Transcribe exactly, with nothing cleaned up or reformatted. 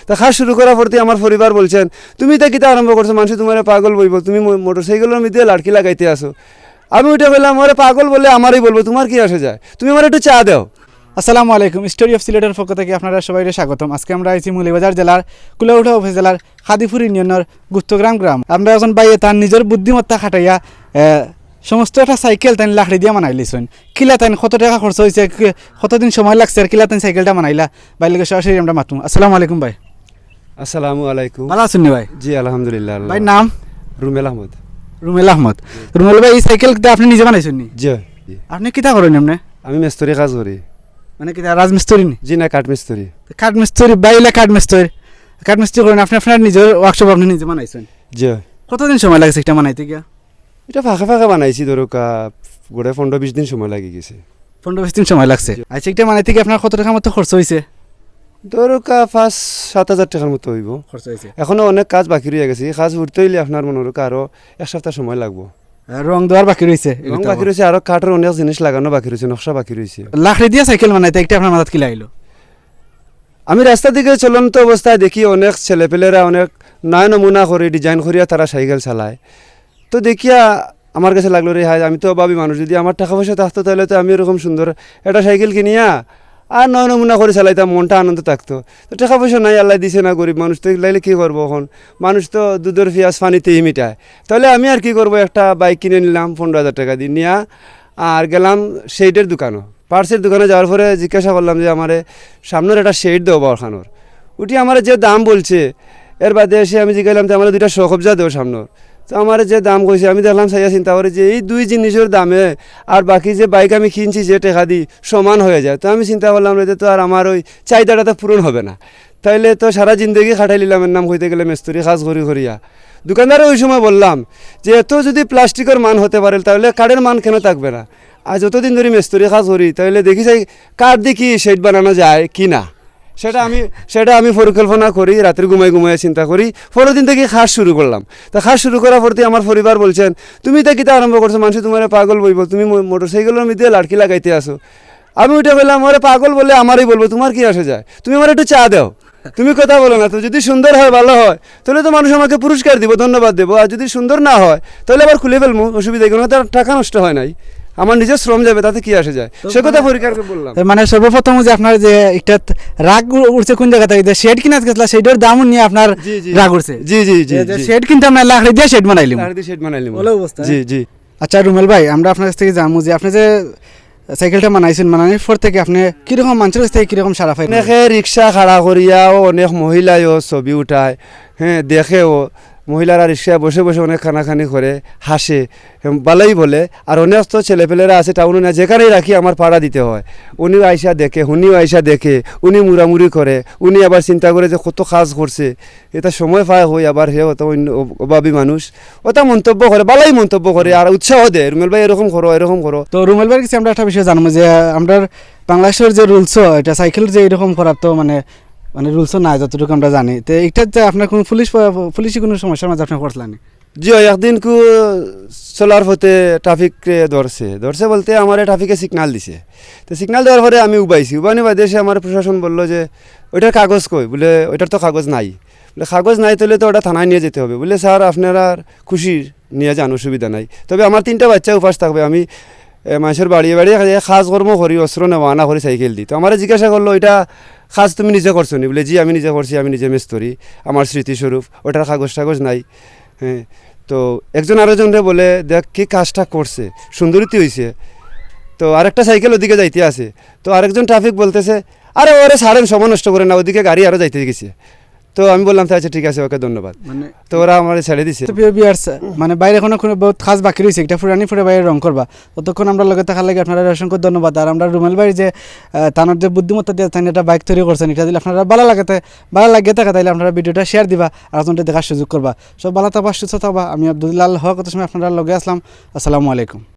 তা কাজ শুরু করার পরতে আমার পরিবার বলছেন, "তুমি ইতা কিতা আরম্ভ করছো? মানষে তুমারে পাগল বলবো, তুমি মো-, মোটরসাইকেলর মধ্যে লাড়কি লাগাইতে আসো।" আমি উঠে কইলাম, "ওরে পাগল বলে আমারই বলবো, তুমার কি আসে যায়? তুমি আমার একটু চা দাও।" আসসালামু আলাইকুম, স্টোরি অফ সিলেটর পক্ষ থেকে আপনারা সবাইকে স্বাগতম। আজকে আমরা আইছি মৌলভীবাজার জেলার কুলাউড়া উপজেলার খাদিপুর ইউনিয়নের গুপ্তগ্রাম গ্রাম। আমরা এখন ভাইয়ে তার নিজের বুদ্ধিমত্তা খাটাইয়া, এ, সমস্ত একটা সাইকেল তাইন লাকড়ি দিয়া বানাইলিছইন। কিলা তাইন কত টেকা খরচ অইছে, কি-, কতদিন সময় লাগছে আর কিলা তাইন সাইকেলটা বানাইলা, ভাইর লগে সরাসরি আমরা মাতমু। আসসালামু আলাইকুম ভাই। আসসালামু আলাইকুম। ভালা আছইন নি ভাই? জি, আলহামদুলিল্লাহ, আল্লাহ। ভাইর নাম? রুমেল আহমদ। রুমেল আহমদ। রুমেল ভাই, ই সাইকেলটা আপনে নিজে বানাইছইন নি? জি, জি। আপনে কিতা করইন এমনে? আমি মেস্তরি কাজ করি। মানে কিতা রাজমিস্ত্রি নি? জি না, কাঠমিস্ত্রি। কাঠমিস্ত্রি, ভাই অইলা কাঠমিস্ত্রি। কাঠমিস্ত্রি করইন, আপনে আপনার নিজর ওয়ার্কশপ আপনে নিজে বানাইছইন? জি। কতদিন সময় লাগছে ইটা বানাইতে গিয়া? ইটা ফাঁকে ফাঁকে বানাইছি, ধরুক্কা, গড়ে পনরো বিশ দিন সময় লাগি গেছে। পনরো বিশ দিন সময় লাগছে। জি। আচ্ছা, ইটা বানাইতে গিয়া আপনার কত টেকার মতো খরচ অইছে? ধরুক্কা, পাঁচ সাত হাজার টেকার মতো অইবো। খরচ অইছে। এখনো অনেক কাজ বাকি রইয়া গেছে। ই কাজ করতে অইলে আপনার মনো করুক্কা আরো এক সপ্তাহ সময় লাগবো। আর রং দেওয়ার বাকি রইছে? রং বাকি রইছে, আরো কাঠর অনেক জিনিস লাগানো বাকি রইছে, নকশা বাকি রইছে। লাকড়ি দিয়া সাইকেল বানাইতে ইটা আপনার মাথাত কিলা আইলো? আমি রাস্তা দিকে চলন্ত অবস্থায় দেখি অনেক ছেলেপেলেরা অনেক নয়া নমুনা করি, ডিজাইন করিয়া তারা সাইকেল চালায়। তো দেখিয়া আমার কাছে লাগলো, "রে হায়, আমি তো অভাবী মানুষ, যদি আমার টেকা পয়সা থাকতো তাইলে তো আমি এরকম সুন্দর একটা সাইকেল কিনিয়া আর নয়া নমুনা করি চালাইতাম, মনটা আনন্দ থাকতো। তো টেকা পয়সা নাই, আল্লায় দিছে না, গরিব মানুষ, তো এগুলাইলে কি করবো অখন? মানুষ তো দুধর পিয়াস পানিতেই মিটায়। তাইলে আমি আর কি করবো, একটা বাইক কিনে নিলাম পনরো হাজার টেকা দি নিয়া, আর গেলাম শেডের দোকানো।" পার্টসের দোকানো যাওয়ার পরে জিজ্ঞাসা করলাম যে, "আমারে সামনর একটা শেড দেও বারখানর।" উঠি আমারে যে দাম বলছে, এর বাদে এসে আমি জিজ্ঞাসলাম যে, "আমারে দুইটা শোকবজা দেও সামনর।" তো আমারে যে দাম কইছে, আমি দেখলাম, চাইয়া চিন্তা করি যে এই দুই জিনিসর দামে আর বাকি যে বাইক আমি কিনছি যে টেকা দি, সমান হয়ে যায়। তো আমি চিন্তা করলাম, এতে তো আর আমার ওই চাহিদাটা তো পূরণ হবে না। তাইলে তো সারা জিন্দেগি কাটাই লিলাম, এর নাম কইতে গেলে মেস্তরি কাজ করি করিয়া। দোকানদারে ওই সময় বললাম যে, "এত যদি প্লাস্টিকর মান হতে পারে, তাহলে কাঠের মান কেন থাকবে না?" আর যতদিন ধরি মেস্তরি কাজ করি, তাইলে দেখি চাই কাঠ দি কি শেড বানানো যায় কি না। সেটা আমি, সেটা আমি পরিকল্পনা করি, রাত্রে ঘুমাই ঘুমাই চিন্তা করি। পরের দিন থেকে কাজ শুরু করলাম। তা কাজ শুরু করার পরতে আমার পরিবার বলছেন, "তুমি ইতা কিতা আরম্ভ করছো? মানষে তুমারে পাগল বলবো, তুমি মো-, মোটরসাইকেলর মধ্যে লাড়কি লাগাইতে আসো।" আমি উঠে কইলাম, "ওরে পাগল বলে আমারই বলবো, তুমার কি আসে যায়? তুমি আমারে একটু চা দাও।" তুমি কথা বলো না তো, যদি সুন্দর হয়, ভালো হয়, তাইলে তো মানুষ আমাকে পুরস্কার দিব, ধন্যবাদ দেব। আর যদি সুন্দর না হয়, তাইলে আবার খুলে ফেলমু, অসুবিধা কি? কোনো তার টাকা নষ্ট হয় নাই, আমার নিজের শ্রম যাবে, তাতে কি আসে যায়? তো সে কথা মানে, পরিষ্কার করে বললাম। তার মানে সর্বপ্রথম যে আপনার যে একটা রাগ উ-, উঠছে কোন জায়গা থেকে, যে শেড কিনাত গেছলা, শেডের দাম নিয়ে আপনার জি, জি। রাগ উঠছে? জি, জি, জি, যে, যে জি। শেড কিনতাম না, লাকড়ি দিয়া শেড বানাইলিমু। লাকড়ি দিয়া শেড বানাইলিমু। ওলা অবস্থা, জি, হ্যাঁ? জি। আচ্ছা রুমেল ভাই, আমরা আপনার কাছ থেকে জানবো যে আপনি যে সাইকেলটা বানাইছেন, বানানোর পর থেকে আপনি কিরকম, মানুষের কাছ থেকে কিরকম সাড়া পাইলেন? অনেকে রিক্সা খাড়া করিয়াও, অনেক মহিলায়ও ছবি উঠায়, হ্যাঁ, দেখেও। মহিলারা রিক্সায় বসে বসে অনেক কানাকানি করে, হাসে, হ্যাঁ, ভালোই বলে। আর অনেক তো ছেলেপেলেরা আছে টাউনে না, যেখানেই রাখি আমার পাড়া দিতে হয়। উনিও আইসা দেখে, হুনিও আইসা দেখে, উনি মুড়ামুড়ি করে, উনি আবার চিন্তা করে যে কত কাজ করছে, এটা সময় পায় হই, আবার হে অত অন্য অ-, অভাবী মানুষ, ওটা মন্তব্য করে, ভালোই মন্তব্য করে, আর উৎসাহ দেয়, "রুমেল ভাই এরকম করো, এরকম করো।" তো রুমেল ভাইর কাছে আমরা একটা বিষয় জানবো যে, আহ, আমরার বাংলাদেশের যে রুলস, এটা সাইকেল যে এরকম করার তো মানে, মানে রুলস নাই যতটুকু আমরা জানি। তো এটা যে আপনার কোনো পুলিশ, পুলিশি কোনো সমস্যার মাঝে আপনি পড়ছিলেন? জি অয়, একদিন কু চলার পথে ট্রাফিকে ধরছে, ধরছে বলতে আমারে ট্রাফিকে সিগনাল দিছে। তো সিগনাল দেওয়ার পরে আমি উবাইছি, উবানি বাদে সে আমার প্রশাসন বলল যে, "ওইটার কাগজ কই?" বলে, "ওইটার তো কাগজ নাই।" বলে, "কাগজ নাই, তাহলে তো ওটা থানায় নিয়ে যেতে হবে।" বলে, "স্যার, আপনারা খুশি নিয়ে যান, অসুবিধা নাই, তবে আমার তিনটা বাচ্চা উপাস থাকবে, আমি, এ, মানুষের বাড়িয়ে বাড়িয়ে কাজকর্ম করি, অস্ত্র নেওয়া আনা করি সাইকেল দি।" তো আমারে জিজ্ঞাসা করলো, "এটা কাজ তুমি নিজে করছো নি?" বলে, "জি, আমি নিজে করছি, আমি নিজে মেস্তরি, আমার স্মৃতিস্বরূপ, ওটার কাগজ টাগজ নাই।" হ্যাঁ, তো একজন আরেকজনরে বলে, "দেখ কি কাজটা করছে, সুন্দরীতি হইছে।" তো আরেকটা সাইকেল ওদিকে যাইতে আছে, তো আরেকজন ট্রাফিক বলতেছে, "আরে ওরে ছাড়েন, সময় নষ্ট করে না, ওদিকে গাড়ি আরো যাইতে গেছে।" তো আমি বললাম, "তা আচ্ছা, ঠিক আছে, ওকে, ধন্যবাদ।" মানে তো ওরা আমারে ছেড়ে দিছে। তো প্রিয় ভিউয়ার্স, মানে বাইরে এখনো কোনো বহুত কাজ বাকি রইছে, একটা ফুরানি ফুরে বাইরে রং করবা। ততক্ষণ আমরা লগে থাকার লাগি আপনারা অসংখ্য ধন্যবাদ। আর আমরা রুমেল ভাইর যে, আহ, তানোর যে বুদ্ধিমত্তা দিয়ে তাই একটা বাইক তৈরি করছেন, এটা যদি আপনারা ভালা লাগে তে-, ভালা লাগে থাকে, তাইলে আপনারা ভিডিওটা শেয়ার দিবা আর আপনারা দেখার সুযোগ করবা। সব ভালা থাকবা, সুস্থ থাকবা। আমি আব্দুল্লাহ হক, অত সময় আপনারা লগে আসলাম। আসসালামু আলাইকুম।